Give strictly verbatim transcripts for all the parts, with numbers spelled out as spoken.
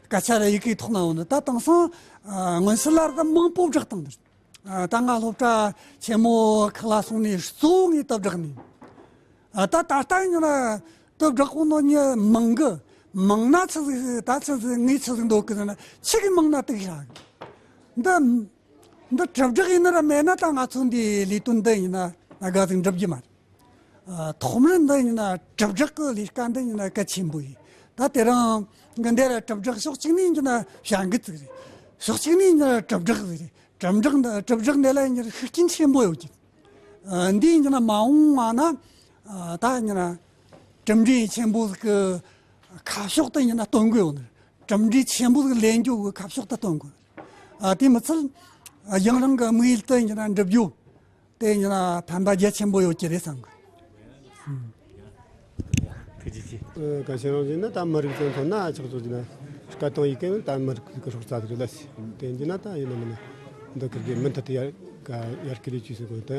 སྐད་ཆ་ར་ཡི་གེའི་ཐོག་ན་ཡོང་ནི། ད་དེང་སང་ཨ་སྔོན་ཆད་ལ་ར་ད་མང་པོ་བསྒྲགས་བཏང་ནི། ཨ་ད་ང་སློབ་གྲྭ་ཆེན་མོ་ཁག་ལ་སོང་ནས་གཙོ་བོ་ངས་ད་བསྒྲགས་ནི། ཨ་ད་ད་ལྟ་ཡིན་ན་ད་བསྒྲགས་གོ་ནོ་ནི་མང་གི། མང་ན་ཆི་ཟིག་ད་ཆི་ཟིག་ངས་ཆི་ཟིག་འདོད་གི་ཟེར་ན། ཆི་གི་མང་ན་དེ་གི་ཧྲ་གི། འདི་འདི་དྲིལ་བསྒྲགས་ཡིན་ན་ར་མེད་ན་ད་ང་ཚོ་འདི་ལས་དོན་འདི་ཡིན་ན་ང་དགའ་ཟིག་འགྲུབ་རྒྱུ་མ་རེད། ཨ་ཐོག་མར་འདི་ཡིན་ན་དྲིལ་བསྒྲགས་གི་ལས་ཀ་འདི་ཡིན་ན་གལ་ཆེན་པོ་ཡིན། ད་དེ་རིང་གི་འདི་ར་དྲིལ་བསྒྲགས་ཕྱོགས་གཅིག་ནས་ཡིན་ན་བྱ་འགུལ་ཟིག་རེད། ཕྱོགས་གཅིག་ནས་ཡིན་ན་དྲིལ་བསྒྲགས་ཟིག་རེད། དྲིལ་བསྒྲགས་འདི་དྲིལ་བསྒྲགས་འདི་ལ་ཡིན་ན་ཤུགས་རྐྱེན་ཆེན་པོ་ཡོད་ཀྱི། ཨ་འདི་ཡིན་ན་མ་འོངས་པ་ན་ཨ་ད་ཡིན་ན་གྲུབ་འབྲས་ཆེན་པོ་ཟིག་གི་ཁ་ཕྱོགས་དེ་ཡིན་ན་སྟོན་གི་ཡོད་ནི། གྲུབ་འབྲས་ཆེན་པོ་ཟིག་ལེན་རྒྱུ་གི་ཁ་ཕྱོགས་དེ་སྟོན་གི་ཡོད་ནི། ཨ་དེ་མི་ཚད་ཨ་ཡང་རང་གི་དམིགས་ཡུལ་དེ་ཡིན་ན་འགྲུབ་རྒྱུ་དེ་ཡིན་ན་ཕན་པ་རྒྱ་ཆེན་པོ་ཡོད་ཀྱི་རེད་བསམ་གི། ཐུགས་རྗེ་ཆེ། ཨ་གལ་ཆེན་རང་བཞིན་ན་ད་མི་རིགས་དོན་ཐོག་ན་ཆགས་ཚོད་ཀྱི་ན་སྐད་གཏོང་ཡི་གེ་ད་མི་རིགས་ཀྱི་སྲོག་རྩ་ཟིག་རེད་ལ་སྲིད། དེ་ཡིན་ན་ད་ཡིན་ན་མིན་ན་འདི་ཁུར་གི་མུ་མཐུད་དུ་ཡར་ཡར་སྐུལ་ལས་བྱོས་ཟེར་གོ་ནོ་དེ།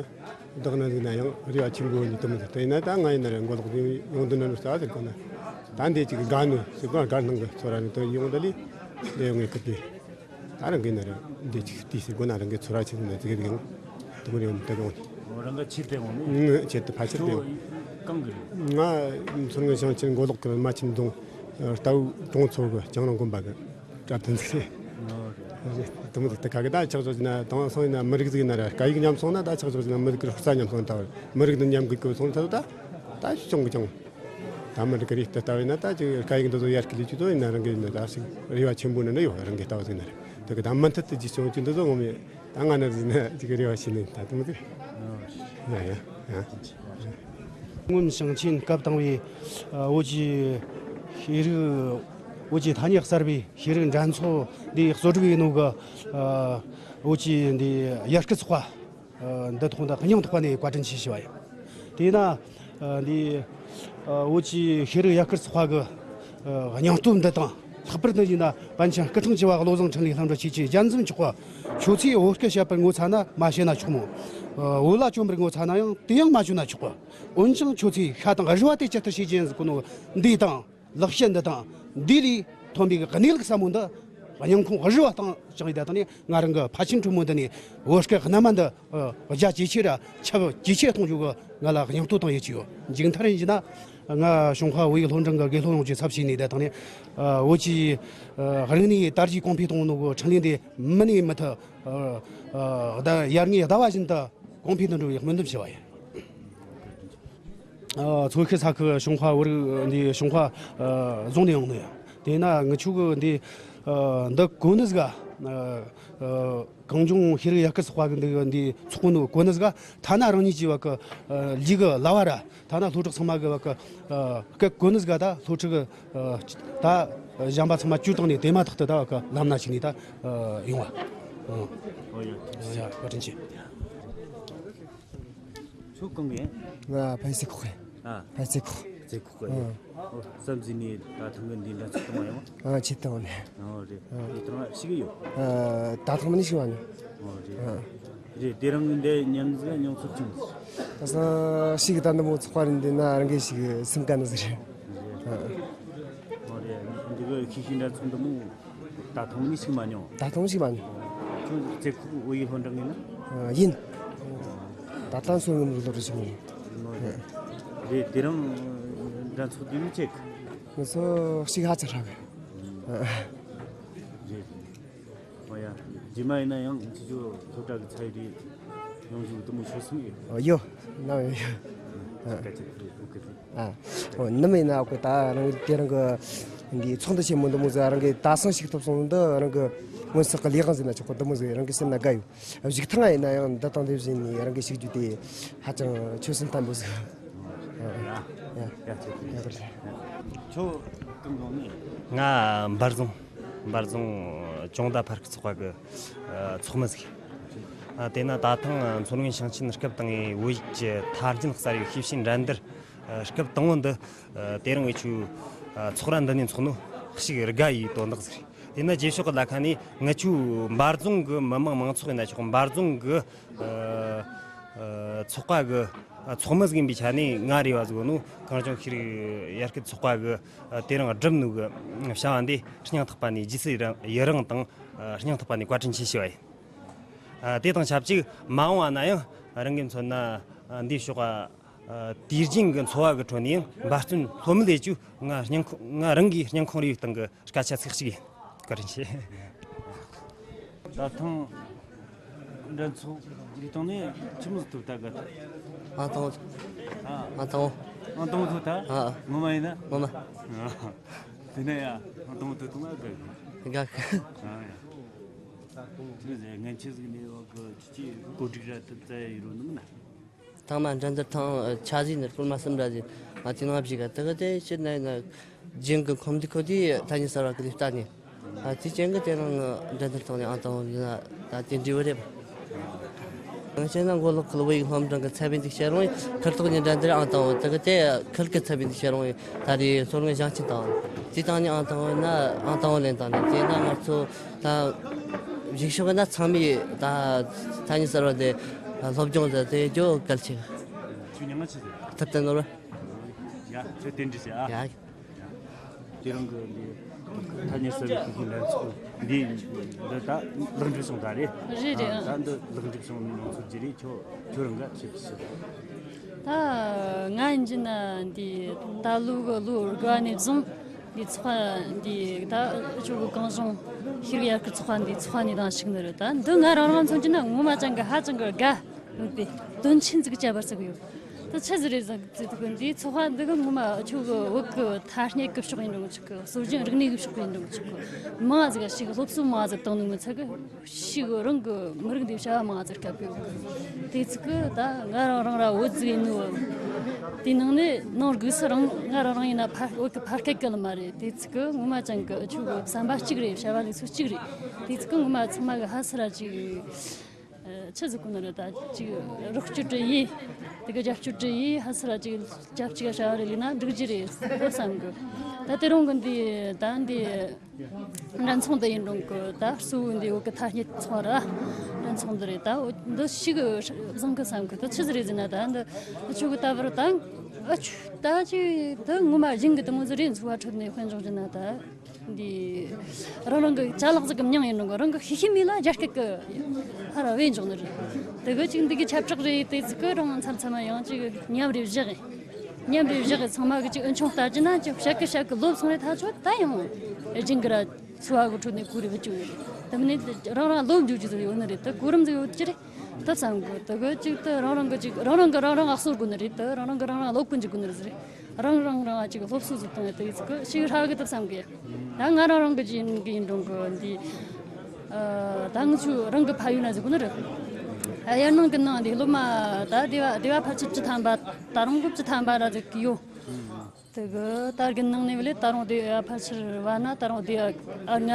བདག་ན་ཟིག་ན་ཡང་རེ་བ་ཆེན་པོ་ཡོད་ནི་དེ་མོ་ཟིག། དེ་ཡིན་ན་ད་ང་ཡིན་ན་ར་མགོ་ལོག་ཟིག་ཡོང་དུས་ན་ནོར་ས་ཟེར་གོ་ན། ད་འདི་ཅིག་དགའ་ནོ་ཟིག་གོ་དགའ་སྣང་གི་ཚོར་ར་ནི་དེ་ཡོང་ད་ལི་དེ་ཡོང་ངེས་ཁུར་གི། ད་རང་གི་ན་ར་འདི་ཅིག་དེ་ཟེར་གོ་ན་རང་གི་ཚོར་བ་ཆེ་ཟིག་ན་ཟིག་ཡོང་དེ་མོ་ཡོང་དེ་ཡོང་། ཨོ་རང་གི་ཆེད་དུ་ཡོང་ནི། ཆེད་དུ་ཕལ་ཆེར་དེ་ཡོང་། གང་གི་རེད། ང་མཚོ་སྔོན་ཞིང་ཆེན་མགོ་ལོག་གི་རྨ་ཆེན་རྫོང་རྟའུ་གྲོང་ཚོ་གི་རྒྱང་རིང་དགོན་པ་གི་གྲྭ་བཙུན་ཟིག་རེད། དེ་མོ་ཟིག་དེ་ག་གི་ད་ཆགས་ཆོག་ཟིན་ན་དེང་སང་ཡིན་ན་མི་རིགས་ཟིག་ཡིན་ན་ར་སྐད་ཡིག་ཉམས་སོང་ན་ད་ཆགས་ཆོག་ཟིན་ན་མི་རིགས་ཀྱི་རྩ་ཉམས་སོང་ད་མི་རིགས་འདི་ཉམས་དགོས་གི་སོང་ད་ད་ད་ཅི་བྱུང་གི་ཅང་། ད་མི་རིགས་རིག་གཏེར་ལྟ་བས་ན་ད་ཅིག་སྐད་ཡིག་འདི་ཚོ་ཡར་སྐུལ་ལས་ཅིག་ཚོ་ཡིན་ན་རང་གི་ཡིན་ན་ད་ཞིག་རེ་བ་ཆེན་པོ་ནི་ནི་ཡོད། རང་གི་ལྟ་བ་ཟིན་ན་རེད། དེ་གི་ད་མུ་མཐུད་དུ་ཅིག་བྱུང་ཅིག་འདི་ཚོ་ངོ་མས། ད་ང་ནི་ཟིན་ན་ཅིག་རེ་བ་བྱས་ནས་ད་དུང་དེ། ཡ་ཡ་ཡ། སྔོན་ཞིང་ཆེན་སྐབས་དང་བའི་ཨ་བོད་ཀྱི་ཤེས་རིག་བོད་ཀྱི་ཐ་སྙད་གསར་པའི་ཤེས་རིག་འགྲན་ཚོགས་འདི་གཙོ་སྒྲུབ་ཡིན་ནོ་གི་ཨ་བོད་ཀྱི་འདི་ཡར་སྐུལ་ཚོགས་པ། ཨ་འདི་ཐོག་ད་སྙིང་ཐག་པ་ནས་བཀའ་དྲིན་ཆེ་ཞུ་བ་ཡིན། དེས་ན་ཨ་འདི་ཨ་བོད་ཀྱི་ཤེས་རིག་ཡར་སྐུལ་ཚོགས་པ་གི་ཨ་སྙིང་སྟོབས་འདི་དང་། ལྷག་པར་དུ་ཡིན་ན་པཎ་ཆེན་སྐུ་ཕྲེང་བཅུ་བ་བློ་བཟང་འཕྲིན་ལས་ལྷུན་གྲུབ་ཆོས་ཀྱི་རྒྱལ་མཚན་མཆོག་གི་ཁྱོད་ཚོས་བོད་སྐད་བཤད་པར་ངོ་ཚ་ན་མ་བཤད་ན་ཆོག་མོད། ཨ་བོད་ལྭ་གྱོན་པར་ངོ་ཚ་ན་ཡང་དེ་ཡང་མ་གྱོན་ན་ཆོག་གི། འོན་ཀྱང་ཁྱོད་ཚོས་ཤ་དང་རུས་པ་དེ་ཇི་ལྟར་བྱེད་ཀྱི་ཡིན་ཟེར་གོ་ནོ་འདི་དང་། ལེགས་བཤད་འདི་དང་འདི་ལས་ཐོན་པའི་གནས་ལུགས་ཟབ་མོ་འདི་སྙིང་ཁོང་རུས་པ་དང་བཅངས་ཡོད། ད་ནི་ང་རང་གི་ཕ་ཆིང་གྲོ་མོ་འདི་ནས་བོད་སྐད་རྣལ་མ་འདི་རྒྱ་ཇེ་ཆེ་ར་ཁྱབ་ཇེ་ཆེ་གཏོང་རྒྱུ་གི་ང་ལ་སྙིང་སྟོབས་དང་ཡིད་ཆེས་ཡོད། མཇུག་མཐར་ཡིན་གྱི་ན་ང་གཞུང་ཁ་བོད་ཡིག་སློབ་འབྲིང་གི་དགེ་སློབ་ཡོངས་ཀྱི་ཚབ་བྱས་ནས། ད་ནི་བོད་ཀྱི་རིག་གནས་དར་རྒྱས་གོང་འཕེལ་གཏོང་ནོ་གི་འཕྲིན་ལས་འདི་མུ་ནས་མུ་མཐུད་ཡར་ངོའི་ཟླ་བ་བཞིན་དུ་གོང་འཕེལ་དུ་འགྲོ་བའི་སྨོན་འདུན་ཞུ་བ་ཡིན། ཨ་མཚོ་ཤར་ས་ཁུལ་ཞུན་ཧྭ་བོད་རིགས་འདི་ཞུན་ཧྭ་ཨ་རྫོང་ནས་ཡོང་ནི་ཡིན། དེས་ན་ངི་ཆོ་གི་འདི་ཨ་འདི་གོ་ནི་ཟིག་ག་ཨ་ཨ་གངས་ལྗོངས་ཤེས་རིག་ཡར་སྐུལ་ཚོགས་པ་གི་འདི་འདི་ཚོགས་གོ་ནོ་གོ་ནི་ཟིག་ག་ཐ་ན་རང་ཉིད་ཀྱི་བ་གི་ཨ་ལུས་གི་ལ་བ་ར་ཐ་ན་སློབ་གྲོགས་ཚང་མ་གི་བ་གི་ཨ་སྐད་གོ་ནི་ཟིག་ག་ད་སློབ་ཕྲུག་གི་ཨ་ད་གཞན་པ་ཚང་མ་བཅུག་བཏང་ནས་དེ་མ་ཐག་ཏུ་ད་བ་གི་ལམ་སྣ་ཞིག་ནས་ད་ཨ་ཡོང་བ། ཨ་ཨོ་ཡ། ཡ་བཀའ་དྲིན་ཆེ། ཁྱོད་གང་གི་ཡིན། ང་ཕན་སེ་ཁོག་ཡིན། ཨ། ཕན་སེ་ཁོག་རྩེ་ཁོག་གི། ཨ། ཨོ་བསམ་གཟིགས་ནས་ད་ཐེངས་གི་འདི་འགྲན་ཚོགས་གཏོང་བ་ཡིན་མ། ཨ་ཆེད་དུ་ནས། ཨོ་རེད། ཨ། འདི་ཐེངས་ཞུགས་ཡོད། ཨ་ད་ཐེངས་མ་ནས་ཞུགས་པ་ནི། ཨོ་རེད། ཨ། རེད་དེ་རིང་གི་འདི་མཉམ་ཟིག་མྱོང་ཚོར་ཅི་ཡིན། ད་སང་ཞིག་ད་འདི་མོ་ཚོགས་པ་རེད་འདི་ན་རང་གི་ཞིག་སེམས་དགའ་ནི་ཟིག་རེད། རེད། ཨ། ཨོ་རེད། འདི་གི་ཤེས་ཤིག་འགྲན་ཚོགས་འདི་མོ། ད་ཐེངས་མ་ནས་ཞུགས་མ་མྱོང་། ད་ཐེངས་ཞུགས་མ་མྱོང་། ཁྱོད་རྩེ་ཁོག་བོད་ཡིག་སློབ་འབྲིང་ཡིན་ན། ཨ་ཡིན། ད་ལྟ་མཚོ་སྔོན་སློབ་གྲྭ་ཞུགས་མྱོང་། རེད་དེ་རིང་འགྲན་ཚོགས་འདི་མི་ཆེ་གི། ང་ཚོ་ཞིག་ཧ་ཅང་ཧྲ་གི། རེད། ཨོ་ཡ། རྗེས་མ་ཡིན་ན་ཡང་ཁྱེད་ཚོ་སློབ་གྲྭ་གི་ཚད་རེད། ཡོང་རྒྱུ་དེ་མོ་ཤོད་སོང་ཡོད། ཨོ་ཡོད། ནམ་ཡོད་ཡོད། ཨ། སྐད་ཆ་དེ་ཐུག་གི་ཟིག། ཨ། ཨོ་ནམ་ཡིན་ན་ཨ་ཁོ་ད་རང་དེ་རང་གི་འདི་ཚོགས་འདུ་ཆེན་མོ་འདི་མོ་ཟིག་རང་གི་ད་སང་ཞིག་ཐོབ་སོང་འདི་རང་གི་སྔོན་བསགས་གི་ལས་དབང་ཟིག་ན་ཆོག་གི། འདི་མོ་ཟིག་རང་གི་སེམས་ན་དགའ་ཡོད། གཞུག་ཐང་ང་ཡིན་ན་ཡང་འདི་དང་འདི་བཞིན་ནི་རང་གི་ཞིག་རྒྱུ་དེ་ཧ་ཅང་ཆོད་སེམས་བརྟན་པོ་ཟིག། ཡ། ཡ། ཡ། ཁྱོད་གང་རྫོང་ནས། ང་འབའ་རྫོང་། འབའ་རྫོང་ཅོང་བརྡ་ཕར་སྐུལ་ཚོགས་པ་གི་ཨ་ཚོགས་མི་ཟིག། ཨ་དེ་ན་ད་ཐེངས་མཚོ་སྔོན་ཞིང་ཆེན་སྐབས་དང་བོད་ཡིག་གི་ཐ་སྙད་གསར་བའི་ཤེས་བྱའི་འགྲན་བསྡུར་ཨ་སྐབས་དང་བོ་འདི་ཨ་དེ་རིང་ངེད་ཆོ་ཨ་ཚོགས་ར་འདི་ནས་འཚོགས་ནོ་ཞིག་དགའ་ཡི་དོན་དག་ཟིག་རེད། དེ་ན་རྗེས་ཕྱོགས་གི་ལ་ཁ་ནས་ངེད་ཆོ་འབའ་རྫོང་གི་མི་མང་མང་ཚོགས་ཡིན་ན་ཆོག་འབའ་རྫོང་གི་ཨ་ ཨ། ཚོགས་པ་གི། ཨ། ཚོགས་མི་ཟིག་ཡིན་པའི་ཆ་ནས། ང་རེ་བ་ཟིག་ནོ། གངས་ལྗོངས་ཤེས་རིག་ཡར་སྐུལ་ཚོགས་པ་གི། ཨ། དེ་རིང་བསྒྲུབས་ནོ་གི་བྱ་བ་འདི་སྙིང་ཐག་པ་ནས་རྗེས་སུ་ཡི་རང་ཡི་རང་དང་། ཨ། སྙིང་ཐག་པ་ནས་བཀའ་དྲིན་ཆེ་ཞུ་བ་ཡིན། ཨ། དེ་དང་ཆབས་ཅིག་མ་འོངས་པ་ན་ཡང་རང་གིས་མཚོན་ན། ཨ། འདིའི་ཕྱོགས། ཨ། དུས་རྒྱུན་གྱི་འཚོ་བ་གི་ཁྲོད་ནས་ཡང་འབད་བརྩོན་ལྷོད་མེད་ལས་རྒྱུ། ང་སྙིང་ཁོང་། ང་རང་གི་སྙིང་ཁོང་རུས་སྟེང་གི་སྐད་ཆ་ཚིག་གཅིག་ཡིན། བཀའ་དྲིན་ཆེ། ད་ཐེངས་འགྲན་ཚོགས་འདིའི་སྟེང་ནས་ཆི་མོ་ཟིག་ཐོབ་ད་ག་ཐ། ཨང་དང་པོ། ཨ། ཨང་དང་པོ། ཨང་དང་པོ་ཐོབ་ད། ཨ། ངོ་མ་ཡིན་ན། ངོ་མ། ཨ། དེ་ནས་ཡ་ཨང་དང་པོ་ཐོབ་ཐུབ་ན་དགའ་གི། དགའ་གི། ཨ་ཡ། ཆི་ཟེར། ངན་ཆེ་ཟིག་ནས་བ་གི་ཅི་ཅི་གོ་སྒྲིག་ར་ཐུབ་ཚ་ཡི་རོ་ནི་མིན་ན། ཐེངས་མ་འགྲན་བསྡུར་ཐེངས་ཆ་ཟིག་ནས་སྐོར་མ་གསུམ་ར་ཟིག་ང་ཚོའི་ནང་བཞུགས་ག་དེ་ག་དེ་ཕྱིར་ན་ཡིན་ན། རྒྱུན་གྱི་ཁོམ་དུས་ཁོ་དེ་ཐ་སྙད་གསར་བ་གི་ལས་ལྟ་ནས། ཨ། དེ་ཅན་གི་དེ་རིང་འགྲན་བསྡུར་ཐོག་ནས་ཨང་དང་པོ་ཡིན་ན་ད་དེ་འདྲ་བོ་རེད་པ། ང་བྱས་ན་མགོ་ལོག་གི་བོད་ཡིག་སློབ་འབྲིང་གི་ཚད་མའི་འདི་བཤད་རུང་། ཁུལ་ཐོག་ནས་འགྲན་བསྡུར་ཨང་དང་པོ། དེ་གི་དེ་ཁུལ་གི་ཚད་མའི་འདི་བཤད་རུང་། ད་རེས་སློབ་གྲྭའི་བྱང་ཆིངས་དང་དེ་སྟེང་ནས་ཨང་དང་པོ་ཡིན་ན། ཨང་དང་པོ་ལེན་བཏང་ནས། དེས་ན་ང་ཚོ་ད་གཞུག་ཕྱོགས་ན་ཚང་མས་ད་ཐ་སྙད་གསར་བ་འདི་སློབ་སྦྱོང་དེ་དེ་རྒྱུ་གལ་ཆེ། ཁྱོད་མྱིང་ང་ཆི་ཟེར། ཐུབ་བསྟན་ནོར་བུ། ཡ། ཁྱོད་རྟེན་འབྲེལ་ཞུ་ཨ། ཡ། དེ་རིང་གི་འདི་ཐ་སྙད་གསར་བའི་ཤེས་བྱའི་ལྷན་ཚོགས་འདི། འདི་ད་ལེགས་འགྲུབ་བྱུང་ད་རེད། རེད་རེད། ཨ། ད་འདི་ལེགས་འགྲུབ་བྱུང་ནས་མྱོང་ཚོར་ཅི་རེད། ཁྱོད་ཁྱོད་རང་ག་ཆི་ཆི། ད་ང་ཡིན་རྒྱུ་ན་འདི་ད་ལོ་གི་ལོ་དགུ་བ་ནས་བཟུང་འདི་ཚོགས་པ་འདི་ད་ཨ་ཅོ་གི་གངས་ལྗོངས་ཤེས་རིག་ཡར་སྐུལ་ཚོགས་པ་འདི་ཚོགས་པ་ནས་དང་ཞུགས་ནི་རེད། ད་འདི་ང་རང་རང་མཚོན་རྒྱུ་ན་ངོ་མ་ཅང་གི་ཧ་ཅང་གི་དགའ་འོས་པའི་དོན་ཆེན་ཟིག་བྱས་པ་ཟིག་ཡོད། ད་ཆི་ཟིག་རེད་ཟེར་དུས། འདིའི་ཚོགས་པ་འདི་གི་ངོ་མ་ཁྱོད་གི་བོད་གི་ཐ་སྙད་གི་ཕྱོགས་ཡིན་རུང་ཆོག་གི། སྲོལ་རྒྱུན་རིག་གནས་གི་ཕྱོགས་ཡིན་རུང་ཆོག་གི། མང་ཟིག་ཞིག་སློབ་གསོ་མང་ཟིག་བཏང་ནི་ངོ་ཚ་གི། ཞིག་རང་གི་མི་རིགས་འདི་བྱ་བ་མང་ཟིག་སྐབས་གི། དེ་ཚིག་གི་ད་ང་རང་རང་ར་བོད་ཟིག་ཡིན་ནོ། དེ་ནང་ནས་ནང་སྒོས་སུ་རང་ང་རང་རང་ཡིན་ན་ཕ་བོད་གི་ཕ་སྐད་གི་ལ་མ་རེད། དེ་ཚིག་གི་ངོ་མ་ཅང་གི་ཁྱོད་གི་བསམ་པ་གཅིག་རེད། བྱ་བ་ལས་སུ་གཅིག་རེད། དེ་ཚིག་གི་ངོ་མ་ཚང་མ་གི་ཧ་སི་ར་ཅིག་ཨ། ཆི་ཟིག་གོ་ནི་རེད། ད་ཅིག་རོགས་སྐྱོར་འདྲ་ཡེ། དེ་གི་རྒྱབ་སྐྱོར་འདྲ་ཡེ། ཧ་སི་ར་ཅིག་རྒྱབ་ཅིག་བྱ་བ་རེ་ལས་ན་འགྲིག་རྒྱུ་རེད་ད་བསམ་གི། ད་དེ་རིང་གི་འདི་ད་འདི་འགྲན་ཚོགས་འདི་ཡིན་རུང་གི། ད་གཙོ་བོ་འདི་བོད་གི་ཐ་སྙད་ཚོགས་ར་འགྲན་ཚོགས་འདི་རེད། ད་འདི་ཞིག་བཟང་གི་བསམ་གི། ད་ཆི་ཟིག་རེད་ཟེར་ན། ད་འདི་ཁྱོད་གི་ད་བར་ད་ཨ་ཆུ་ད་ཅིག་ད་ངོ་མ་གཞན་གི་དེ་མོ་ཟིག་རེད། འཚོ་བ་ཁྲོད་ནས་དཔེ་འཇོག་རྒྱུ་ན་ད། འདི་རང་རང་གི་ཅ་ལག་ཟིག་གི་མྱིང་ཡིན་རུང་། རང་གི་ཤེས་ཤེས་མེད་ལ་རྒྱ་སྐད་གི་ཧ་ར་བས་འཇོག་ནི་རེད། དེ་གི་ཅིག་འདི་གི་ཁྱབ་བསྒྲགས་རེད། དེ་ཚིག་གི་རང་མཚམས་མཚམས་ཡང་ཅིག་ཉམས་རེ་བཞག་གི། ཉམས་རེ་བཞག་གི། ཚང་མ་གི་ཅིག་འུ་ཆུང་ལྟ་རྒྱུ་ན་ཅིག་བཤད་གི་བཤད་གི་ལོབས་སོང་རེད། ད་ཆོ་ད་ཡང་རྒྱུན་གི་ར་འཚོ་བ་གི་ཁྲོད་ནས་གོ་རེ་བུད་ཅིག་ཡོད་རེད། དེ་མིན་ནི་རང་རང་ལོབས་འཇུག་རྒྱུ་ཟིག་ཡོད་ནི་རེད། དེ་གོ་རིམ་ཟིག་ཡོད་ཀྱི་རེད། ད་བསམ་གི། དེ་གི་ཅིག་ད་རང་རང་གི་ཅིག་རང་རང་གི་རང་རང་ཨག་སོར་དགོས་ནི་རེད། ད་རང་རང་གི་རང་རང་ལོབས་གི་འཇུག་དགོས་ནི་རེད་ཟེར། རང་རང་རང་ཅིག་སློབ་གསོ་ཟིག་གཏོང་ཡ་དེ་ཡིན་ཚིག་གི་ཞིག་ཧྲ་གི་ད་བསམ་གི། ད་ང་རང་རང་གི་ཅིག་ཡིན་གི་ཡིན་རུང་གི་འདི། ཨ། ད་ང་ཚོ་རང་གི་ཕ་ཡུལ་ན་ཟིག་གོ་ནི་རེད། ཨ། ཡར་ནང་གི་ནང་འདི་སློབ་མ་ད་སྡེ་བ་སྡེ་བ་ཕལ་ཆེར་བཅུ་ཐམ་པ། ད་རུང་གི་བཅུ་ཐམ་པ་ར་ཟིག་ཡོད། དེ་གི་ད་གི་ནང་ནས་བ་ལས་ད་རུང་སྡེ་བ་ཕལ་ཆེར་བ་ན་ད་རུང་སྡེ་བ་ཨ་ལྔ།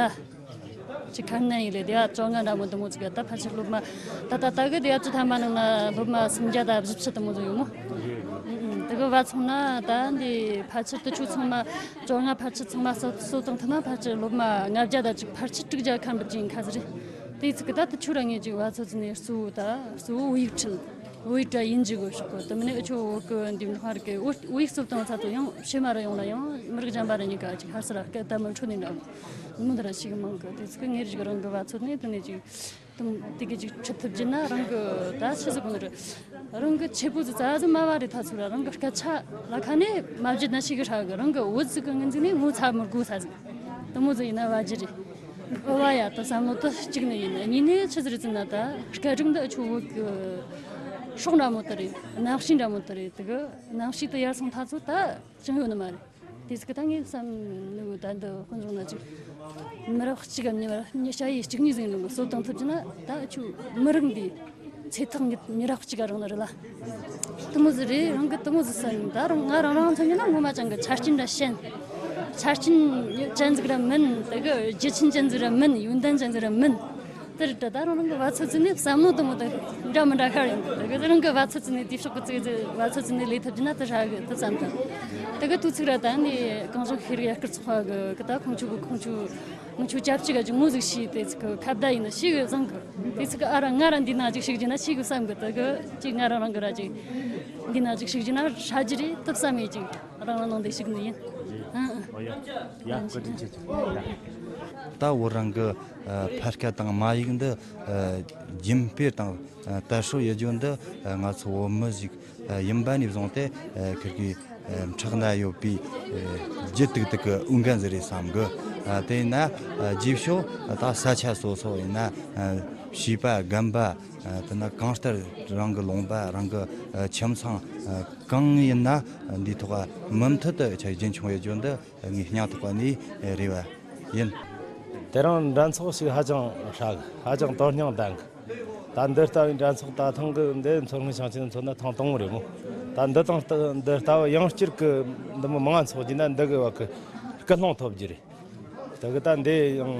ཅིག་ཁ་ནས་ཡིན་ལེ། སྡེ་བ་བཅོ་ལྔ་འདྲ་མོ་འདི་མོ་ཟིག་ད་ཕལ་ཆེར་སློབ་མ། ད་ད་ད་གི་སྡེ་བ་བཅུ་ཐམ་པ་ནང་ན་སློབ་མ་སུམ་བརྒྱ་དང་བཞི་བཅུ་དེ་མོ་ཟིག་ཡོད་མོ། ཨུ་ཨུ། དེ་གི་བ་ཚང་ན་ད་འདི་ཕལ་ཆེར་དུ་ཆུ་ཚང་མ་བཅོ་ལྔ་ཕལ་ཆེར་ཚང་མ་སོ་སོ་དང་ཐ་ན་ཕལ་ཆེར་སློབ་མ་ལྔ་བརྒྱ་དང་ཅིག་ཕལ་ཆེར་དྲུག་བརྒྱ་ཁམ་བུད་ཅིག་ཡིན་ཁ་ཟིག་རེད། དེ་ཚིག་གི་ད་དུ་ཆུ་ར་ངེས་ཅིག་བ་ཚོ་ཚོ་ནས་གཙོ་བོ་ད་གཙོ་བོ་བོད་ཡིག་ཁྲིད། བོད་ཡིག་དྲ་ཡིན་ཅིག་གོ་ཤོག་གི། དེ་མིན་ནི་འུ་ཆོ་བོད་གི་འདི་མི་ཧར་གི་བོད་བོད་ཡིག་སློབ་སྟངས་ཚ་ཚོ་ཡང་ཕྱི་མ་ར་ཡོང་ལ་ཡང་མི་རིགས་གཞན་པ་ར་གཉིས་ཀ་ཅིག་ཧ་སི་ར་སྐད་ད་མི་འཕྲོད་ནི་འདྲ་མོ་འདི་ར་ཞིག་མང་གི། དེ་ཚིག་གི་ངེས་ཅིག་རང་གི་བ་ཚོ་ནས་དེ་ནས་ཅིག་དེ་གི་ཅིག་ཁྲིད་ཐུབ་རྒྱུ་ན་རང་གི་ད་ཆི་ཟིག་གོ་ནི་རེད། རང་གི་ཆེ་པོ་ཟིག་རྩ་ཟིག་དམའ་བ་རེད། ད་ཚུར་ར་རང་གི་སྐད་ཆ་ལ་ཁ་ནས་མ་བརྗེད་ན་ཞིག་གི་ཧྲ་གི། རང་གི་བོད་ཟིག་གི་ངན་ཟིག་ནས་ངོ་ཚ་མི་དགོས་ས་ཟིག་དེ་མོ་ཟིག་ཡིན་ན་བ་རྒྱུ་རེད། ཨོ་བ་ཡ། ད་བསམ་བློ་དེ་གཅིག་ནས་ཡིན། གཉིས་ནས་ཆི་ཟིག་རེད་ཟེར་ན། ད་སྐད་རིགས་འདི་འུ་ཆོ་བོད་གི་སྲོག་འདྲ་མོ་དེ་རེད། གནམ་གཤིས་འདྲ་མོ་དེ་རེད། དེ་གི་གནམ་གཤིས་དེ་ཡར་སོང་ཐ་ཚོ་ད་ཅང་ཡོད་ནི་མ་རེད། དེ་ཟིག་གི་ད་ངས་བསམ་ནི་ད་འདི་དཔེ་འཇོག་ན་ཅིག་མི་རབས་གཅིག་གམ་མི་རབས་གཉིས། ཞ་ཡི་གཅིག་གཉིས་ཟིག་ཡིན་ནོ་གསོ་སྟངས་ཐུབ་རྒྱུ་ན། ད་འུ་ཆོ་མི་རིགས་འདི་ཚེ་ཐག་ཉེ་མི་རབས་གཅིག་ག་རག་ནི་རེད་ལ། དེ་མོ་ཟིག་རེད། རང་གི་དེ་མོ་ཟིག་བསམ། ད་རང་ང་རང་རང་མཚོན་རྒྱུ་ན་ངོ་མ་ཅང་གི་ཆ་རྐྱེན་ར་ཞན། ཆ་རྐྱེན་ཅན་ཟིག་ར་མིན། དེ་གི་རྒྱུ་ཆེན་ཅན་ཟིག་ར་མིན། ཡོན་ཏན་ཅན་ཟིག་ར་མིན། དེར་ད་ད་རང་རང་གི་བ་ཚོད་ཙི་ནས་བསམ་མནོ་དང་མོ་དང་འདྲ་མི་འདྲ་ཤར་ཡོང་གི། ད་གི་རང་གི་བ་ཚོད་ཙི་ནས་དེ་ཕྱོགས་གི་ཙི་ཙི་བ་ཚོད་ཙི་ནས་ལས་ཐུབ་རྒྱུ་ན་དེ་ཧྲ་གི་དེ་བསམ་དང་། ད་གི་དུས་ཚིགས་ར་ད་ནི་གངས་ལྗོངས་ཤེས་རིག་ཡར་སྐུལ་ཚོགས་པ་གི་གི་ད་ཁོང་ཆོ་གི་ཁོང་ཆོ་ང་ཆོ་ཅབ་ཅིག་ག་ཅིག་མོ་ཟིག་ཤེས་དེ་ཚིག་གི་ཁ་བརྡ་ཡིན་ན་ཤེས་གི་བཟང་གི། དེ་ཚིག་གི་ཨ་ར་ང་ར་འདི་ན་ཅིག་ཤེས་རྒྱུ་ན་ཤེས་གི་བསམ་གི། ད་གི་ཅིག་ང་ར་རང་གི་ར་ཅིག་འདི་ན་ཅིག་ཤེས་རྒྱུ་ན་ཧྲ་རྒྱུ་རེད་དེ་བསམ་ཡོད་ཅིག་རང་རང་ནང་དེ་ཞིག་ནི་ཡིན། ཨ་ཨ། ཨོ་ཡ། ཡ། བཀའ་དྲིན་ཆེ། ད་བོད་རང་གི་ཨ་ཕ་སྐད་དང་མ་ཡིག་འདི་ཨ་རྒྱུན་སྤེལ་དང་ཨ་དར་སྲོལ་ཡོད་རྒྱུ་འདི་ཨ་ང་ཚོ་བོད་མི་ཞིག་ཨ་ཡིན་པ་ནས་བཟུང་སྟེ་ཨ་ཁིར་གི་ཨ་ཕྲག་ན་ཡོད་པའི་ཨ་རྒྱུ་ཏིག་ཏིག་གི་འོས་འགན་ཟིག་རེད་བསམ་གི། ཨ་དེ་ཡིན་ན་ཨ་རྗེས་ཕྱོགས་ད་ས་ཆ་སོ་སོ་ཡིན་ན་ཨ་བྱིས་པ་རྒན་པ་ཨ་དེ་ན་གང་ལྟར་རང་གི་ལུང་པ་རང་གི་ཨ་ཁྱིམ་ཚང་ཨ་གང་ཡིན་ན་འདིའི་ཐོག་མུ་མཐུད་དུ་ཆ་རྒྱུན་འཁྱོངས་ཡོད་རྒྱུ་འདི་ངའི་སྙིང་ཐག་པ་ནས་རེ་བ་ཡིན། དེ་རིང་འགྲན་ཚོགས་ཤིག་ཧ་ཅང་ཧྲ་གི། ཧ་ཅང་དོན་སྙིང་ལྡན་གི། ད་འདི་ལྟ་བུའི་འགྲན་ཚོགས་ད་ཐེངས་གི་འདི་མཚོ་སྔོན་ཞིང་ཆེན་མཚོན་ན་ཐེངས་དང་པོ་རེད་མོ། ད་འདི་དང་ལྟ་འདི་ལྟ་བུ་ཡང་བསྐྱར་གི་འདི་མོ་མང་ང་འཚོགས་རྒྱུ་ན་འདི་གི་བ་གི་སྐུལ་སློང་ཐོབ་རྒྱུ་རེད། ད་གི་ད་འདི་ཡང་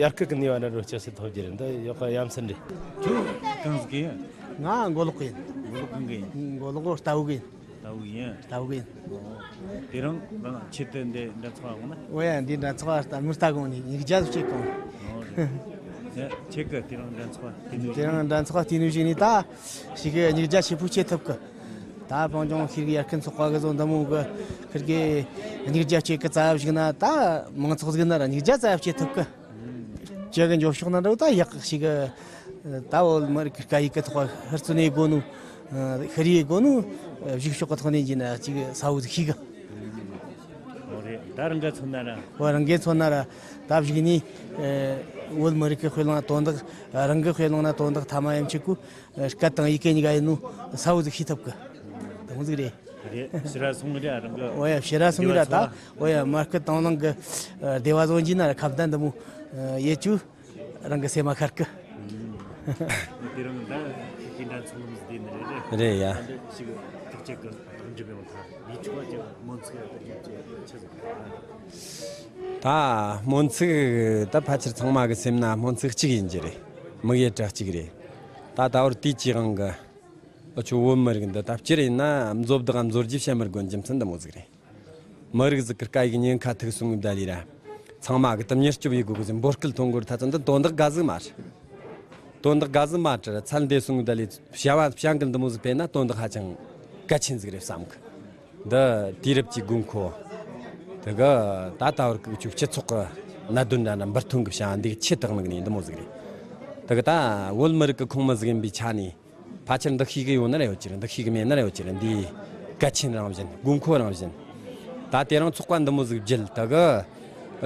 ཡར་སྐུལ་གི་ནུས་པ་འདྲ་རུ་སྐྱེད་སྲིང་ཐོབ་རྒྱུ་རེད། འདི་ཡག་གི་ཡ་མཚན་རེད། ཁྱོད་གང་ཟིག་གི་ཡིན། ང་མགོ་ལོག་གི་ཡིན། མགོ་ལོག་གང་གི་ཡིན། མགོ་ལོག་གོ་ལྟ་བུ་གི་ཡིན། ལྟ་བུ་ཡིན། ལྟ་བུ་གི་ཡིན། ཨོ། དེ་རིང་རང་ཆེད་དུ་འདི་འགྲན་ཚོགས་ལ་འོང་ན། ཨོ་ཡ། འདི་འགྲན་ཚོགས་ལ་ལྟ་མི་ལྟ་གོང་ནས་ཡིག་རྒྱ་བྱེད་གོང་། ཨོ་རེད། ཡ། ཁྱེད་ཀྱི་དེ་རིང་འགྲན་ཚོགས་ལ་བལྟས་ནོ་དེ་རིང་འགྲན་ཚོགས་ལ་བལྟས་ནོ་ཞིག་ནས་ད་ཞིག་གི་ཡིག་རྒྱ་ཆེ་པོ་བྱེད་ཐུབ་གི། ད་བོད་ལྗོངས་ཤེས་རིག་ཡར་སྐུལ་ཚོགས་པ་གི་བཟོ་འདི་མོ་གི་ཁིར་གི་ཡིག་རྒྱ་བྱེད་གི་རྩ་བ་ཞིག་ན་ད་མང་ཚོགས་ཟིག་ན་ར་ཡིག་རྒྱ་རྩ་བ་བྱེད་ཐུབ་གི། ཁྱེད་ཀྱི་འགྱོ་ཕྱོགས་ན་འགྲོ་ད་ཡག་ཞིག་གི། ད་བོད་མི་རིགས་ཀྱི་སྐད་ཡིག་གི་ཐོག་ཧུར་བརྩོན་ནས་དགོ་ནོ། ཤེས་རིག་དགོ་ནོ། གཞུག་ཕྱོགས་ཀྱི་ཐོག་ནས་ཡིན་ན་ཅིག་གསལ་བོ་ཟིག་ཤེས་གི། ཨོ་རེད། ད་རང་གི་མཚོན་ན་ར། བོད་རང་གི་མཚོན་ན་ར། ད་གཞུག་ནས་བོད་མི་རིགས་ཀྱི་དཔེ་བླངས་དོན་དག་རང་གི་དཔེ་བླངས་ན་དོན་དག་ཐ་མ་ཡན་ཆད་གོ། སྐད་དང་ཡི་གེ་གཉིས་ཀ་ཡིན་ནོ་གསལ་བོ་ཟིག་ཤེས་ཐུབ་གི། དེ་མོ་ཟིག་རེད། རེད། ཕྱི་ར་སོང་རེད་རང་གི། ཨོ་ཡ། ཕྱི་ར་སོང་རེད་ད། ཨོ་ཡ། མར་སྐུ་དང་བླངས་གི་སྡེ་བ་བཟོ་རྒྱུ་ན་ར་ཁ་བརྡ་འདི་མོ་ཡེད་རྒྱུ། རང་གི་སེམས་མ་ཤར་གི། དེ་རིང་ད་ཁྱེད་ཀྱི་འགྲན་ཚོགས་ལམ་ཟེར་ནི་རེད། རེད་ཡ། ད་འདི་ཞིག་ཐག་གཅོད་གི་རིམ་གྲོ་ཡོང་ཐལ། ཡིད་ཆེས་ཀྱི་སྨོན་ཚིག་ཡོད་པ་ཡིན་གྱི་ཆི་ཟིག་ད་སྨོན་ཚིག་ད་ཕལ་ཆེར་ཚང་མ་གི་སེམས་ན་སྨོན་ཚིག་གཅིག་ཡིན་གྱི་རེད། དམིགས་ཡུལ་གྲ་གཅིག་རེད། ད་ད་བར་དུས་ཀྱི་དབང་གི་འུ་ཆོ་བོད་མི་རིགས་འདི་ད་སྤྱིར་ཡིན་ན་མཛོ་བདག་གམ་མཛོ་རྒྱུ་བཤད་མི་དགོས་རྒྱུ་མཚན་འདི་མོ་ཟིག་རེད། མི་རིགས་ཟིག་གི་སྐད་ཡིག་ཉེན་ཁ་ཐུག་སོང་གི་བསྡད་ལི་ར། ཚང་མ་གི་དུམ་ཉེར་སྐྱོབ་ཡེད་དགོས་གི་ཟེར་འབོད་སྐུལ་གཏོང་དགོས་ར། ད་ཚོ་འདི་དོན་དག་དགའ་ཟིག་མ་རེད། དོན་དག་དགའ་ཟིག་མ་རེད་ར། ཚད་འདས་སོང་གི་བསྡད་ལི་བྱ་བ་བྱ་འགུལ་འདི་མོ་ཟིག་སྤེལ་ན་དོན་དག་ཧ་ཅང་གལ་ཆེན་ཟིག་རེད་བསམ་གི། འདི་དུས་རབས་ཀྱི་དགོས་མཁོ། དེ་གི་ད་ལྟ་བར་གི་ཆོ་སྤྱི་ཚོགས་གི་གནད་དོན་འདྲ་འདྲ་འབུར་ཐོན་གི་བྱ་བ་འདི་ཆེད་དུ་དམིགས་ནས་འདི་མོ་ཟིག་རེད། དེ་གི་ད་བོད་མི་རིགས་གི་ཁོངས་མི་ཟིག་ཡིན་པའི་ཆ་ནས། ཕལ་ཆེར་འདི་ཤེས་གི་ཡོད་ན་ར་ཡོད་ཀྱི་རེད། འདི་ཤེས་གི་མེད་ན་ར་ཡོད་ཀྱི་རེད། འདི་གལ་ཆེན་རང་བཞིན། དགོས་མཁོ་རང་བཞིན། ད་དེ་རིང་ཚོགས་པ་འདི་མོ་ཟིག་བརྒྱུད་དེ་གི་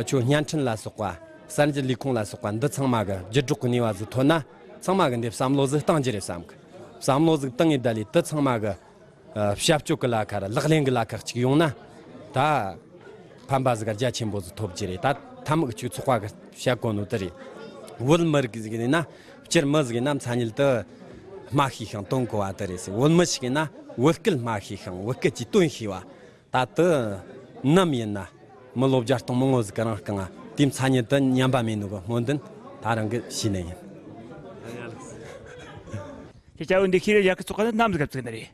ཁྱོད་བརྙན་འཕྲིན་ལ་སོགས་པ། གསར་འགྱུར་ལས་ཁུངས་ལ་སོགས་པ་འདི་ཚང་མ་གི་བརྒྱུད་སྒྲོག་གི་ནུས་པ་ཟིག་ཐོན་ན། ཚང་མ་གི་འདི་བསམ་བློ་ཟིག་བཏང་རྒྱུ་རེད་བསམ་གི། བསམ་བློ་ཟིག་བཏང་ངེ་བསྡད་ལི་དེ་ཚང་མ་གི་ཨ་བྱ་སྤྱོད་གི་ལ་ཁ་ར་ལག་ལེན་གི་ལ་ཁ་གཅིག་ཡོང་ན། ད་ཕན་པ་ཟིག་རྒྱ་ཆེན་པོ་ཟིག་ཐོབ་རྒྱུ་རེད། ད་ཐ་མ་གི་ཆོ་ཚོགས་པ་གི་བཤད་གོ་ནོ་དེ་རེད། བོད་མི་རིགས་ཟིག་ཡིན་ན། སྤྱིར་མི་ཟིག་ཡིན་ན་མཚན་ཉིད་དུ་སྨྲ་ཤེས་ཤིང་དོན་གོ་བ་དེ་རེད་ཟེར། བོད་མི་ཞིག་ཡིན་ན་བོད་སྐད་སྨྲ་ཤེས་ཤིང་བོད་སྐད་ཀྱིས་དོན་ཤེས་པ། ད་དུ་ནམ་ཡིན་ན་མི་ལོ་བརྒྱ་སྟོང་མང་བོ་ཟིག་གི་རང་རྐང་ང་དེའི་མཚན་ཉིད་དུ་ཉམས་པ་མེད་ནོ་གི་སྨོན་འདུན་ད་རང་གི་ཞུས་ནི་ཡིན། ཁྱེད་ཅག་འདི་ཤེས་རིག་ཡར་སྐུལ་ཚོགས་པ་ནི་ནམ་ཟིག་ག་བཙུགས་ནི་རེད།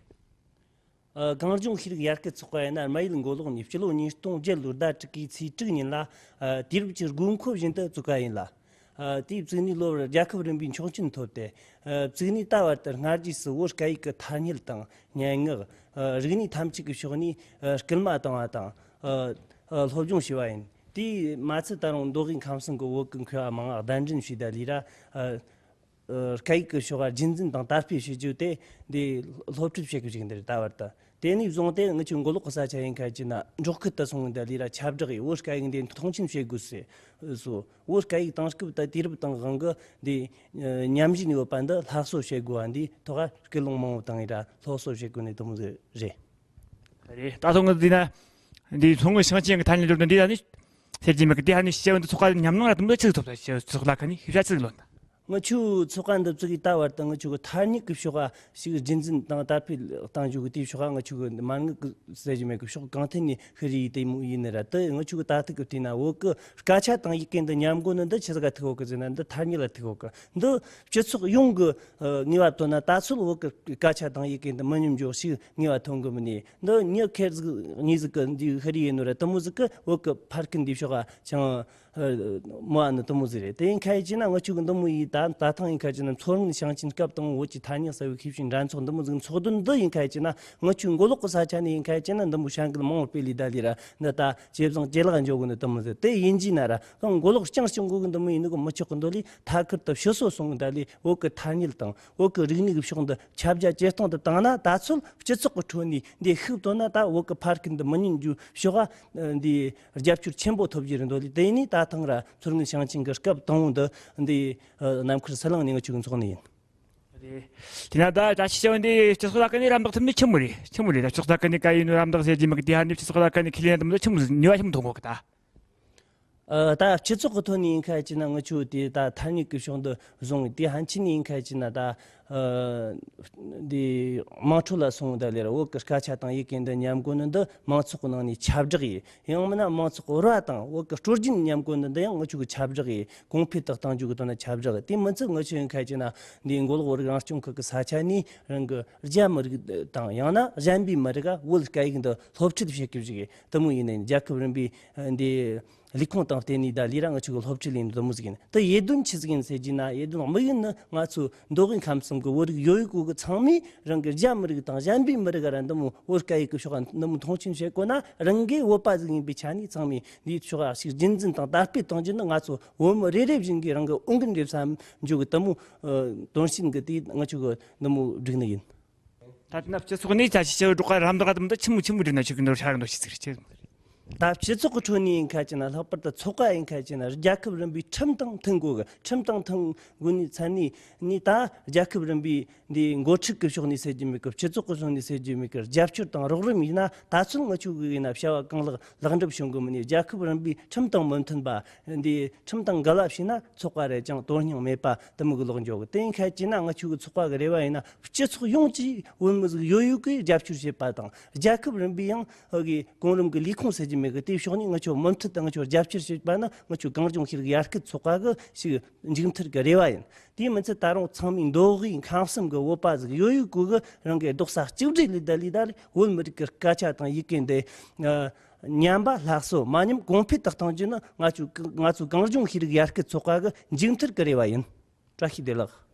ཨ། གངས་ལྗོངས་ཤེས་རིག་ཡར་སྐུལ་ཚོགས་པ་ཡིན་ན་རྨ་ཡུལ་མགོ་ལོག་ནས་སྤྱི་ལོ་ཉིས་སྟོང་བརྒྱད་ལོའི་ཟླ་དྲུག་གི་ཚེས་དྲུག་ཉིན་ལ། ཨ། དུས་རབས་ཀྱི་དགོས་མཁོ་བཞིན་དུ་བཙུགས་པ་ཡིན་ལ། ཨ། དེའི་བཙུགས་ནས་ལོ་བར་རྒྱལ་ཁབ་རིམ་པའི་ཆོག་མཆན་ཐོབ་སྟེ། ཨ། བཙུགས་ནས་ད་བར་དུ་སྔ་རྗེས་སུ་བོད་སྐད་ཡིག་གི་ཐ་སྙད་དང་སྙན་ངག་ཨ། རིག་གནས་ཐམས་ཅད་ཀྱི་ཕྱོགས་ནས། ཨ། སྐུལ་མ་བཏང་བ་དང་། ཨ། ཨ། སློབ་སྦྱོང་བྱས་པ་ཡིན། དེས་མ་ཚད་ད་རུང་མདོ་དབུས་ཁམས་གསུམ་གྱི་བོད་ཀྱི་མཁས་པ་མང་ང་གདན་འདྲེན་བྱས་ད་ལི་ར། ཨ། ཨ། སྐད་ཡིག་གི་ཕྱོགས་ལ་རྒྱུན་འཛིན་དང་དར་སྤེལ་བྱེད་རྒྱུ་དེ་འདི་སློབ་ཁྲིད་བྱེད་དགོས་ཀྱི་འདིར་ད་བར་དུ། དེ་ནས་བཟུང་སྟེ་ང་ཆོའི་མགོ་ལོག་གི་ས་ཆ་ཡིན་ཁ་ཅིག་ན་འབྲོག་ཁུལ་དུ་སོང་ངི་འདི་ལས་ར་ཁྱབ་བསྒྲགས་ཡིས་བོད་སྐད་ཡིག་འདི་མཐོང་ཆེན་བྱེད་དགོས་ཟེར་སོ། བོད་སྐད་ཡིག་དེང་སྐབས་ད་དུས་རབས་དང་དབང་གི་འདི་ཉམས་བཞིན་ཡོད་པ་འདི་སླར་གསོ་བྱེད་དགོས་པ་འདི་ཐོག་སྐུལ་སློང་མང་བོ་བཏང་ངི་ར་སླར་གསོ་བྱེད་དགོས་ནི་དེ་མོ་ཟིག་རེད། རེད། ད་སོང་ངི་འདི་ན་འདི་མཚོ་སྔོན་ཞིང་ཆེན་གྱི་ཐ་སྙད་སློབ་གྲྭ་འདི་ད་ནི་ཟེར་གྱི་མེད་གི། དེ་ཧ་ནི་ཤེས་བ་འདི་ཚོགས་པ་ཉམས་མྱོང་ར་དེ་མོ་ཆི་ཟིག་ཐོབ་ད། ཤེས་བ་ཚོགས་ལ་ཁ་ནི་ཤེས་བྱ་ཆི་ཟིག་ལོན་ད། ང་ཆོའི་ཚོགས་པ་འདི་བཙུགས་ཡི་ད་བར་དུ་ང་ཆོ་གི་ཐ་སྙད་ཀྱི་ཕྱོགས་ལ་ཞིག་རྒྱུན་འཛིན་དང་དར་སྤེལ་གཏང་རྒྱུ་གི་དེའི་ཕྱོགས་ལ་ང་ཆོ་གི་མ་དངུལ་གི་ཟེར་རྒྱུ་མེད་གི། ཕྱོགས་གང་ཐད་ནས་ཤི་རེ་ཡི་དེ་མོ་ཡིན་ནི་ར། དེ་ང་ཆོ་གི་ད་ཐུག་གི་དུས་ན་བོད་གི་སྐད་ཆ་དང་ཡི་གེ་འདི་ཉམས་དགོས་ནི་འདི་ཆི་ཟིག་ག་ཐུག་ཡོད་གི་ཟེར་ན། འདི་ཐ་སྙད་ལ་ཐུག་ཡོད་གི། འདི་སྤྱི་ཚོགས་ཡོངས་གི་ངེས་པ་དོན་ན་ད་ཚོད་བོད་གི་སྐད་ཆ་དང་ཡི་གེ་འདི་མི་ཉམས་རྒྱུ་ཞིག་ངེས་པ་ཐོན་གི་མིན་ནི། འདི་མྱི་ཁེར་ཟིག་གཉིས་ཟིག་གི་འདི་ཤི་རེ་ཡིན་ནོ་ར། དེ་མོ་ཟིག་གི་བོད་གི་ཕར་གི་འདི་ཕྱོགས་ལ་ཅང་མོ་ཨ་ནི་དེ་མོ་ཟིག་རེད། དེ་ཡིན་ཁ་ཡི་ཅི་ན་ང་ཆོ་གི་འདི་མོ་ཡི་ད་ད་ཐེངས་ཡིན་ཁ་ཅི་ན་མཚོ་སྔོན་ཞིང་ཆེན་སྐབས་དང་བོད་ཀྱི་ཐ་སྙད་གསར་བའི་ཤེས་བྱའི་འགྲན་ཚོགས་འདི་མོ་ཟིག་ཚོགས་དོན་འདི་ཡིན་ཁ་ཅི་ན། ང་ཆོའི་མགོ་ལོག་གི་ས་ཆ་ནས་ཡིན་ཁ་ཅི་ན་འདི་མོ་བྱ་འགུལ་མང་བོ་སྤེལ་ལི་ད་ལི་ར། འདི་ད་ཇེ་བཟང་ཇེ་ལེགས་འགྱོ་གི་འདི་དེ་མོ་ཟིག་དེ་ཡིན་གྱི་ན་ར། གང་མགོ་ལོག་རྐྱང་རྐྱང་གོ་གི་འདི་མོ་ཡིན་ནི་གི་མི་ཆོག་གི། འདི་ལས་ཐད་ཀར་དུ་ཕྱི་སོ་སོང་གི་ད་ལི་བོད་གི་ཐ་སྙད་དང་བོད་གི་རིག་གནས་གི་ཕྱོགས་འདི་ཁྱབ་རྒྱ་ཇེ་གཏོང་དུ་བཏང་ན། ད་ཚོད་སྤྱི་ཚོགས་གི་ཁྲོད་ནས་འདི་ཤུགས་བཏོན་ན་ད་བོད་གི་ཕར་གི་འདི་མི་ཉན་རྒྱུ་ཕྱོགས་ཨ་འདི་རྒྱབ་སྐྱོར་ཆེན་པོ་ཐོབ་རྒྱུ་རེད་འདོད་ལི། དེ་ནི་ད་ཐེངས་ར་མཚོ་སྔོན་ཞིང་ཆེན་གྱི་སྐབས་དང་པོ་འདི་འདི་ནམ་མཁར་ཟི་ལིང་ནས་ང་ཆོ་གི་འཚོགས་ནི་ཡིན། རེད། དེ་ན་ད་བཀྲ་ཤིས་ཆེ་བ་འདི་སྤྱི་ཚོགས་ལ་ཀ་ནས་རམ་འདེགས་ཐུབ་ནི་ཆི་མོ་རེད། ཆི་མོ་རེད། ད་སྤྱི་ཚོགས་ལ་ཀ་ནས་ག་ཡིན་ནོ་རམ་འདེགས་བྱེད་རྒྱུ་མེད་གི། དེ་ཧ་ནི་སྤྱི་ཚོགས་ལ་ཀ་ནས་ཁས་ལེན་དམ་ད་ཆི་མོ་ནུས་པ་ཆི་མོ་ཐོན་གོ་གི་ད། ཨ་ད་སྤྱི་ཚོགས་ཀྱི་ཐོག་ནས་ཡིན་ཁ་ཅི་ན་ང་ཆོ་དེ་ད་ཐ་སྙད་ཀྱི་ཕྱོགས་འདི་བཟུང་། དེ་ཕན་ཆད་ནས་ཡིན་ཁ་ཅི་ན་ད་ཨ་འདི་དམངས་ཁྲོད་ལ་སོང་ད་ལེ་ར། བོད་ཀྱི་སྐད་ཆ་དང་ཡི་གེ་འདི་ཉམས་དགོས་ནི་འདི་མང་ཚོགས་ཀྱི་ནང་ནས་ཁྱབ་བསྒྲགས་ཡིན། ཡང་མིན་ན་མང་ཚོགས་ར་དང་བོད་ཀྱི་སྲོལ་རྒྱུན་ཉམས་དགོས་ནི་འདི་ཡང་ང་ཆོ་གི་ཁྱབ་བསྒྲགས་ཡིན། གོང་འཕེལ་དུ་གཏང་རྒྱུ་གི་དོན་ན་ཁྱབ་བསྒྲགས་ཡིན། དེ་མི་ཚད་ང་ཆོ་ཡིན་ཁ་ཅི་ན་འདི་མགོ་ལོག་བོད་རིགས་རང་སྐྱོང་ཁུལ་གྱི་ས་ཆ་ནས་རང་གི་རྒྱ་མི་རིགས་དང་ཡང་ན་གཞན་པའི་མི་རིགས་ལ་བོད་སྐད་ཡིག་འདི་སློབ་ཁྲིད་བྱེད་སྐབས་ཤིག་དེ་མོ་ཡིན་ནའི་རྒྱལ་ཁབ་རིམ་པའི་འདི་ལས་ཁུངས་དང་བརྟེན་ནས་ད་ལས་ར་ང་ཆོ་གི་སློབ་ཁྲིད་ལས་འདི་མོ་ཟིག་ཡིན། ད་ཡེ་དོན་ཆི་ཟིག་ཡིན་ཟེར་རྒྱུ་ན། ཡེ་དོན་དམིགས་ཡུལ་ནི་ང་ཚོ་མདོ་དབུས་ཁམས་གསུམ་གི་བོད་རིགས་ཡོད་ཡོད་གོ་གི་ཚང་མས་རང་གི་རྒྱ་མི་རིགས་དང་གཞན་པའི་མི་རིགས་ར་འདི་མོ་བོད་སྐད་ཡིག་གི་ཕྱོགས་འདི་མོ་མཐོང་ཆེན་བྱེད་དགོས་ན། རང་གི་བོད་པ་ཟིག་ཡིན་པའི་ཆ་ནས་ཚང་མས་འདིའི་ཕྱོགས་ཞིག་རྒྱུན་འཛིན་དང་དར་སྤེལ་གཏོང་རྒྱུ་ནི་ང་ཚོ་བོད་མི་རེ་རེ་བཞིན་གྱི་རང་གི་འོས་འགན་རེད་བསམ་རྒྱུ་གི་དེ་མོ་ཨ་དོན་ཆེན་གི་དེ་ང་ཆོ་གི་འདི་མོ་བསྒྲིགས་ནི་ཡིན། ད་ན་སྤྱི་ཚོགས་ནས་ཅ་ཆི་ཆེ་བའི་སྒྲོག་ག་རམ་འདེགས་དམ་ད་ཆི་མོ་ཆི་མོ་བསྒྲིགས་ན་ཆོག་གི་འདུག་ཧྲ་གི་འདུག་ཤི་ཚིག་རེ་ཆེ། ད་སྤྱི་ཚོགས་ཀྱི་ཁྲོད་ནས་ཡིན་ཁ་ཅི་ན། ལྷག་པར་དུ་ཚོགས་པ་ཡིན་ཁ་ཅི་ན་རྒྱལ་ཁབ་རིམ་པའི་ཁྲིམས་དང་མཐུན་དགོས་གི། ཁྲིམས་དང་མཐུན་དགོས་ནི་ཚན་ནི་ནི་ད་རྒྱལ་ཁབ་རིམ་པའི་འདི་འགོ་ཁྲིད་ཀྱི་ཕྱོགས་ནས་ཟེར་རྒྱུ་མེད་གི། སྤྱི་ཚོགས་ཀྱི་ཕྱོགས་ནས་ཟེར་རྒྱུ་མེད་གི། རྒྱབ་སྐྱོར་དང་རོགས་རམ་ཡིན་ན་ད་ཚོད་ང་ཆོ་གི་ཡིན་ན་བྱ་བ་གང་ལེགས་ལེགས་འགྲུབ་བྱུང་གི་མིན་ནི། རྒྱལ་ཁབ་རིམ་པའི་ཁྲིམས་དང་མི་མཐུན་པ་འདི་ཁྲིམས་དང་འགལ་བ་བྱས་ན་ཚོགས་པ་རེ་ཅང་དོན་སྙིང་མེད་པ་དེ་མོ་གི་ལོག་འགྱོ་གི། དེ་ཡིན་ཁ་ཅི་ན་ང་ཆོ་གི་ཚོགས་པ་གི་རེ་བ་ཡིན་ན་སྤྱི་ཚོགས་ཡོངས་ཀྱིས་བོད་མི་ཟིག་ཡོད་ཡོད་གི་རྒྱབ་སྐྱོར་བྱེད་པ་དང་། རྒྱལ་ཁབ་རིམ་པའི་ཡང་ཨ་གི་གོང་རིམ་གི་ལས་ཁུངས་ཟེར་རྒྱུ་མེད་གི། དེའི་ཕྱོགས་ནས་ང་ཆོ་མུ་མཐུད་དུ་ང་ཆོ་རྒྱབ་སྐྱོར་བྱེད་པ་ནི་ང་ཆོ་གངས་ལྗོངས་ཤེས་རིག་ཡར་སྐུལ་ཚོགས་པ་གི་ཞིག་མཇུག་མཐར་གི་རེ་བ་ཡིན། དེའི་མི་ཚད་ད་རུང་ཚང་མའི་མདོ་དབུས་ཁམས་གསུམ་གི་བོད་པ་ཟིག་ཡོད་ཡོད་གི་གི་རང་གི་རྡོག་རྩ་གཅིག་སྒྲིལ་ལས་ད་ལས་ད་ལས་བོད་མི་རིགས་ཀྱི་སྐད་ཆ་དང་ཡི་གེ་འདི་ཨ་ཉམས་པ་སླར་གསོ་མ་ཉམས་གོང་འཕེལ་དུ་གཏང་རྒྱུ་ནི་ང་ཆོ་ང་ཚོ་གངས་ལྗོངས་ཤེས་རིག་ཡར་སྐུལ་ཚོགས་པ་གི་མཇུག་མཐར་གི་རེ་བ་ཡིན། བཀྲ་ཤིས་བདེ་ལེགས།